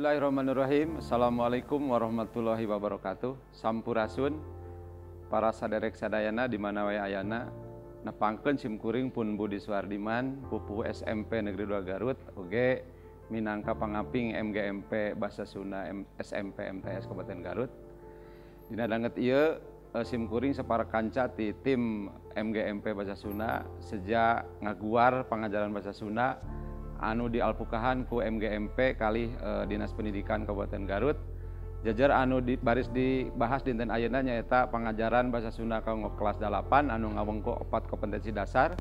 Bismillahirrahmanirrahim. Assalamualaikum warahmatullahi wabarakatuh. Sampurasun para saderek sadayana di mana wae ayana. Nepangkeun simkuring pun Budi Suardiman, pupuh SMP Negeri 2 Garut, oge minangka pangaping MGMP Bahasa Sunda SMP MTS Kabupaten Garut. Dina danget ieu simkuring sapara kanca ti tim MGMP Bahasa Sunda sejak ngaguar pangajaran bahasa Sunda anu dialpukahan ku MGMP kalih Dinas Pendidikan Kabupaten Garut. Jajar anu baris dibahas dinten ayeuna nyaeta pangajaran bahasa Sunda kanggo kelas 8 anu ngawengku 4 kompetensi dasar.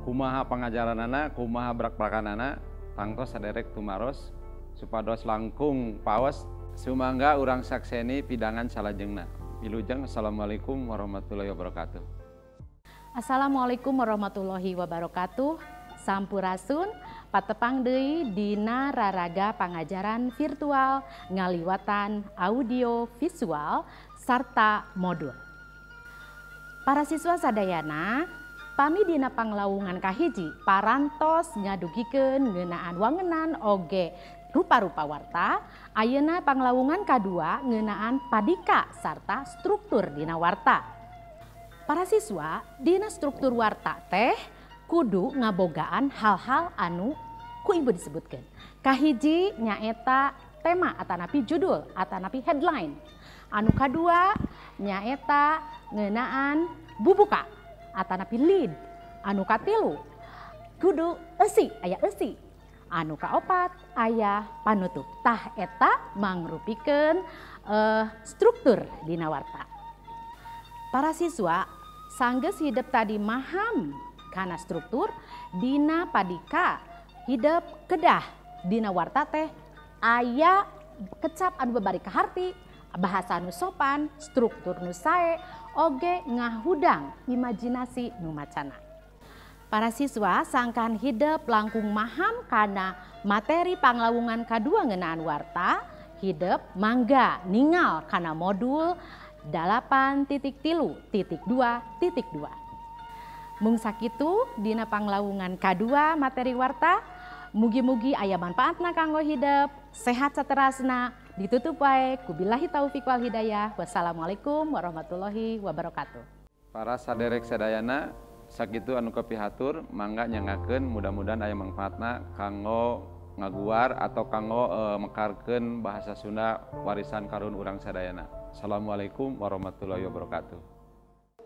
Kumaha pangajaranana, kumaha brak-brakanana, tangtos saderek tumaros supados langkung paos, sumangga urang sakseni pidangan salajengna. Wilujeng, assalamualaikum warahmatullahi wabarakatuh. Assalamualaikum warahmatullahi wabarakatuh. Sampurasun, patepang deui dina raraga pangajaran virtual ngaliwatan audio visual sarta modul. Para siswa sadayana, pami dina panglawungan kahiji parantos ngadugikeun ngeunaan wangenan oge rupa-rupa warta, ayeuna panglawungan kadua ngeunaan padika sarta struktur dina warta. Para siswa, dina struktur warta teh kudu ngabogaan hal-hal anu ku ibu disebutkan. Kahiji nyaeta tema atanapi judul atanapi headline. Anu kadua nyaeta ngeunaan bubuka atanapi lead. Anu katilu kudu eusi, aya eusi. Anu kaopat aya panutup. Tah eta mangrupikeun struktur dina warta. Para siswa sanggeus hidep tadi maham kana struktur dina padika hidep kedah dina warta teh aya kecap anu babari kaharti, bahasa nu sopan, struktur nu sae, oge ngahudang imajinasi nu macana. Para siswa sangkan hidep langkung maham kana materi panglawungan kadua ngeunaan warta, hidep mangga ningal kana modul 8.3.2.2. Mung sakitu dina panglawungan kadua materi warta, mugi-mugi aya manfaatna kanggo hidep, sehat saterasna, ditutup wae ku billahi taufik wal hidayah. Wassalamualaikum warahmatullahi wabarakatuh. Para saderek sadayana, sakitu anu kapihatur, mangga nyangakeun, mudah-mudahan aya manfaatna kanggo ngaguar atau kanggo mekarkeun bahasa Sunda warisan karuhun urang sadayana. Assalamualaikum warahmatullahi wabarakatuh.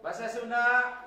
Bahasa Sunda.